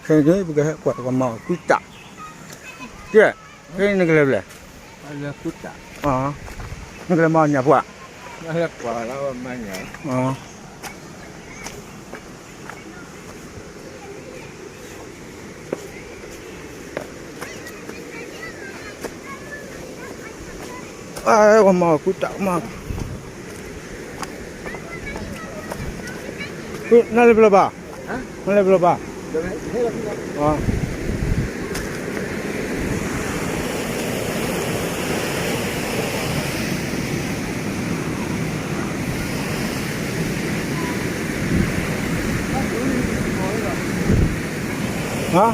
ခဲအံၤန့ၣ် ပကဟဲကွၢ်ပှၤမၤအီၣ်ကွံတၢ်, ကဲ, ခဲအံၤနကလဲၤဖဲလဲၣ်, နကလဲၤမၤအီၣ်ညၣ်ပှၢ်, ပှၤမၤအီၣ်ကွံတၢ်မး, နလဲၤဖဲလဲၣ်ဘၣ်, နလဲၤဖဲလဲၣ်ဘၣ်, ဟါ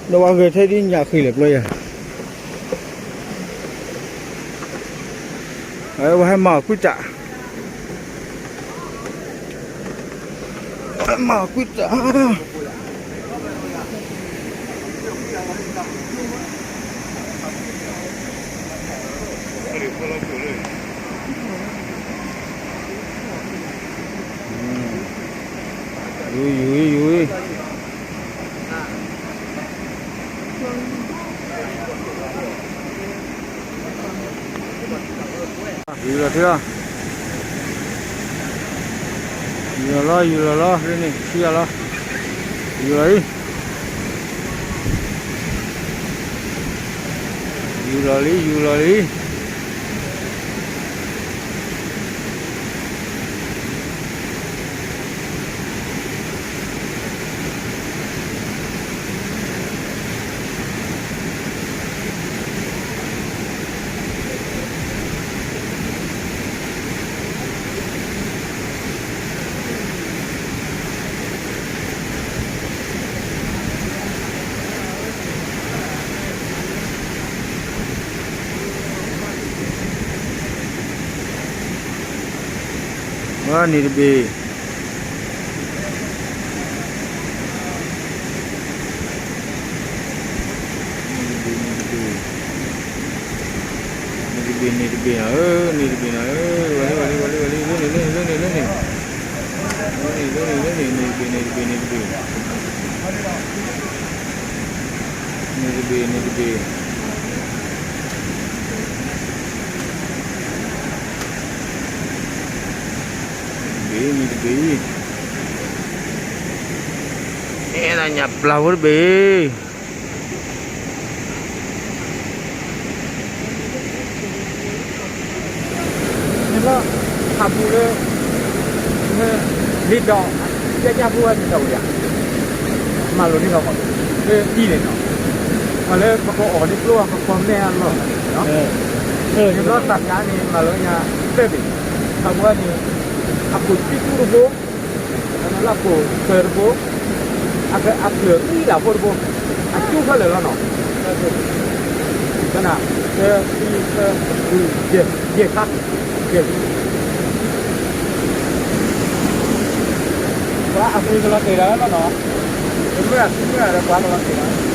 ဒီးပှၤဂဲၤထဲဒ်ညၣ်ဃံလဲၣ်ပျီယၤ, ပှၤဟဲမၤအီၣ်ကွံတၢ်, ဟဲမၤအီၣ်ကွံတၢ်. ယူၤ ယူၤ ယူၤ, ယူၤလီၤထံလီၤ, ယူၤလီၤလီၤ ယူၤလီၤလီၤ လၢန့ၣ် ထံယၤလီၤ, ယူၤလီၤလံ, ယူၤလီၤလံ ယူၤလီၤလံ. ဝဲန့ၣ်တဘ့ၣ်, န့ၣ်တဘ့ၣ် န့ၣ်တဘ့ၣ်, န့ၣ်တဘ့ၣ်နၤဧၢ, ဝဲလံ ဝဲလံ ဝဲလံ ဝဲလံ, လၢန့ၣ် လၢန့ၣ် လၢန့ၣ်, လၢန့ၣ် လၢန့ၣ် လၢန့ၣ်, န့ၣ်တဘ့ၣ် န့ၣ်တဘ့ၣ် န့ၣ်တဘ့ၣ်, န့ၣ်တဘ့ၣ် န့ၣ်တဘ့ၣ်, န့ၣ်တဘ့ၣ် န့ၣ်တဘ့ၣ်, အဲၣ်ဒိးညၣ်ပျၢ်ဖိတဘ့ၣ်. န့ၣ်လီၤ, ဟးပူၤလၢ လံဒီး ကၠၢ်ကၠၢ်ဖိဝဲန့ၣ်ဒီးဝဲယါ, မၤလိာ်န့ၣ်လီၤ, လၢအံၤန့ၣ်နီၤ, မ့ၢ်လၢပကအီၣ်န့ၣ်ကျိအကကွီၢ်မဲာ်အလီၢ်န့ၣ်နီၤ, န့ၣ်လီၤတၢ်ဖျါန့ၣ် မၤလိာ်ညါသၢဘ့ၣ်, ဟးပူၤဝဲန့ၣ် အခိၣ်သံကူတဘိ လၢအခိၣ်သၢတဘိ, အက အဖျၢၣ်အံၤလၢဖိတဘိ, အကၠူဖဲလဲၣ်လီၤနီၤ, သၢ, သၢ, သၢ, ယဲၢ်ခါ, ယဲၢ်, ပှၤအမံၤကလီၤတဲာ်လီၤနီၤ, ပမ့ၢ်အမံၤမ့ၢ်ဒီးပှၤကလီၤတဲာ်လီၤ.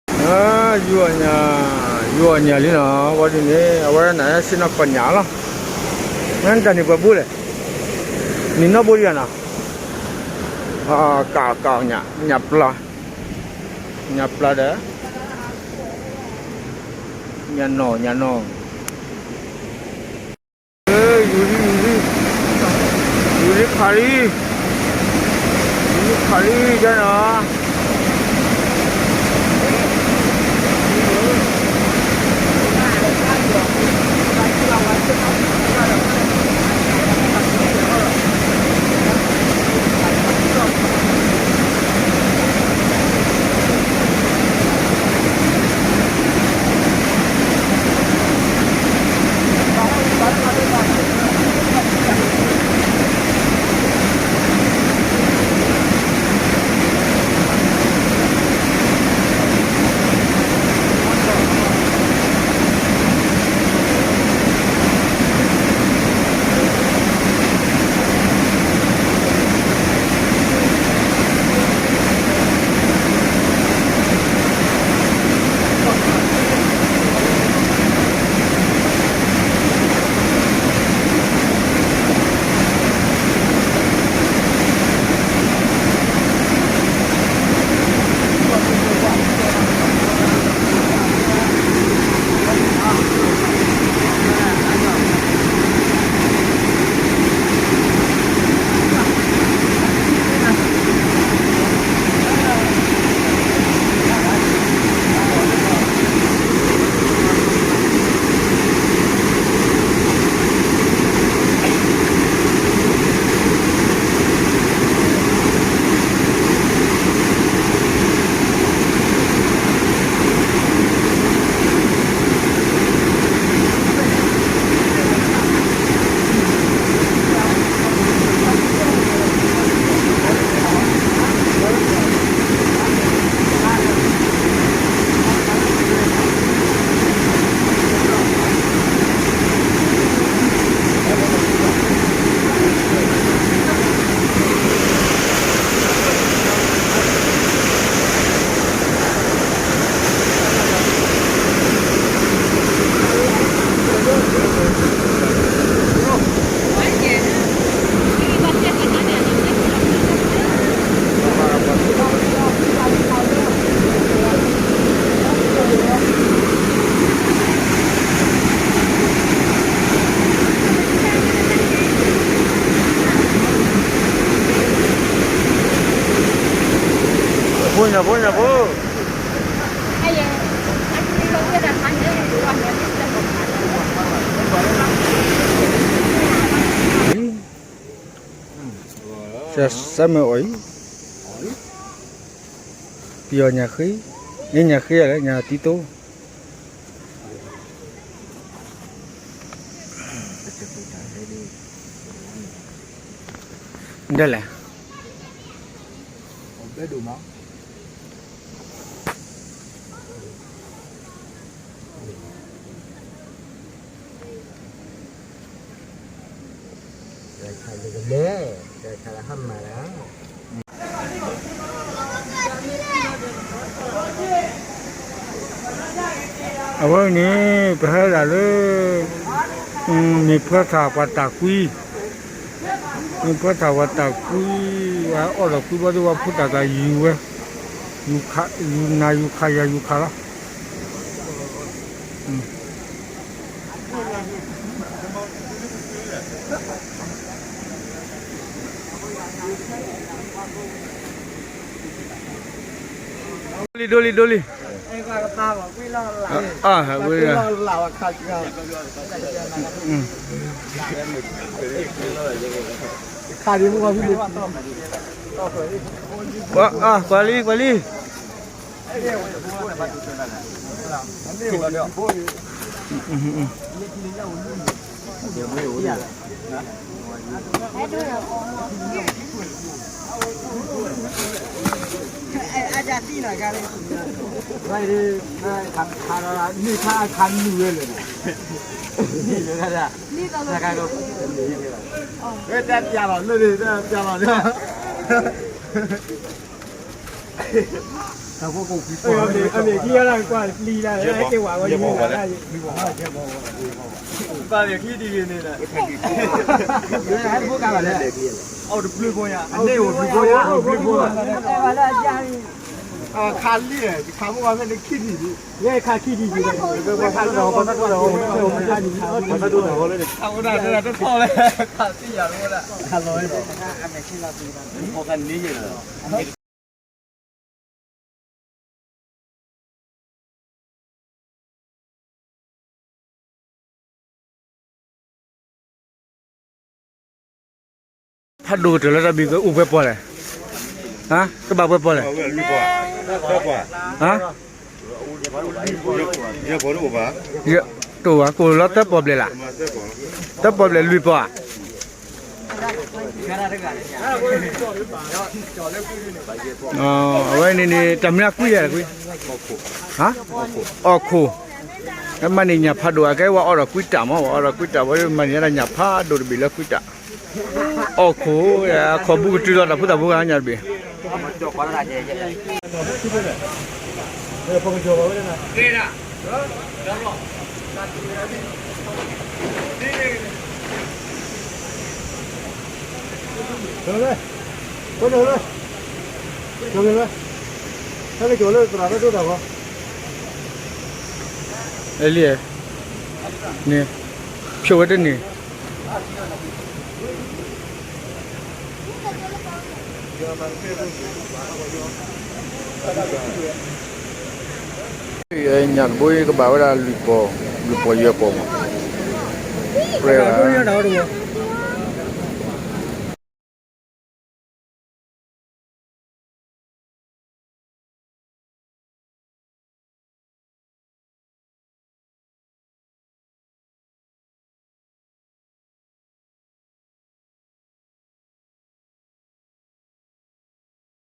ယူၤအီၣ်ညၣ်, ယူၤအီၣ်ညၣ်လံနီၤ, ဝဲဒ်န့ၣ် အဝဲနၤဟဲဆ့ၣ်နီၤကီၢ်ညၣ်လီၤ, နတၢ်န့ၣ်ပှဲၤဘိလဲၣ်, နံၣ်နီၣ်ဘိဒံးဧါနီၤ, ကၢ်ကၢ်ညၣ်, ညၣ်ပျၢ်, ညၣ်ပျၢ်ဒီး ညၣ်နီၣ် ညၣ်နီၣ်, ယူၤလံ ယူၤလံ, ယူၤလံခးလံ, ယူၤလံ ခီလံကၢနီၤ. ဖိညၣ်ဖိညၣ်ဖိ စၢ်မ့ၢ်အီၤအံၤ, ပယီၤညၣ်ဃ့, န့ၣ်ညၣ်ဃ့လဲၣ် ညၣ်တံတိ, ဒ်လဲၣ်. အဝဲန့ၣ် ပဟဲဒၣ်လၢ မ့ၢ်ဖၢထၣ်ပှၤတၢ်ကွံ, မ့ၢ်ဖၢထၣ်ပှၤတၢ်ကွံ, ဝဲအီၣ်ဒီးကွံဘီဒီး ဝဲဖိတၢ်တၢ်ယူၤဝဲ, ယူၤခး, ယူၤနၤယူၤခးယၤယူၤခးလီၤ. ဒိလံ ဒိလံ ဒိလံ. ကွၢ်လံ ကွၢ်လံ. ဝဲတၢ်ပျၢ်လီၤလၢန့ၣ် တၢ်ပျၢ်လီၤလၢ အမ့ၢ်ခံဂၤလၢကွၢ်ပျံၤလၢ အဲၣ်က့ၤဝဲဝဲယမ့ၢ်ဝဲဒၣ်ယ ပာ်လီၤခံဒ်ဂ့ၤန့ၣ်လီၤ. အိၣ်တဘျုးဖိညါ အန့ၣ်အိၣ်တဘျုးဖိညါ အိၣ်တဘျုးဖိညါ အဲၣ်ဝဲဒၣ်ယၤ ခါလံ, ခါမုၢ်ဝါဖဲန့ၣ်ခံထံၣ်ဒံး, ခါခံထံၣ်ဒံး, ခါဒိၣ်, ခါဒိၣ်, ခါဒိၣ်, ခါဒိၣ်, ခါဒိၣ်, ခါဒိၣ်, ခါဒိၣ်. ဖးဒိၣ်ကတၢၢ်လၢတၢ်ဘံၣ်ကအိၣ်ပှဲၤပီၢ်လဲၣ်, ကဘၣ်ပှဲၤပီၢ်လဲၣ်, တအိၣ်ဘၣ် ကအိၣ်လီၤသၢပီၢ်ဘျဲၣ်လၢ်, သၢပီၢ်ဘျဲၣ်လွံၢ်ပီၢ်ဧါ. အဝဲန့ၣ်န့ၣ် တၢ်မနုၤအကွံာ်ယၤလဲၣ်ကွံာ်, အီၣ်ခိၣ်, မၤန့ၢ်ညၣ်ဖးဒိၣ် အကဲဝဲအီၣ်ဒီးကွံာ်တၢ်မး, အီၣ်ဒီးကွံာ်တၢ်ဝဲ မၤန့ၢ်ညၣ်ဖးဒိၣ်တဘ့ၣ်လၢကွံာ်တၢ်, အီၣ်ခိၣ်, ခိၣ်ဘူးကတုၤလီၤတၢ်ဖိသၣ်ဖိဂၤညါတဘ့ၣ်. အဲလံ, န့ၣ်, ဖျိဝဲတန့ၢ်. ညၣ်တဘိအံၤကဘၣ်ဝဲဒၣ်လွံၢ်ပီၢ်, လွံၢ်ပီၢ်ယဲၢ်ပီၢ်မး, ပြဲ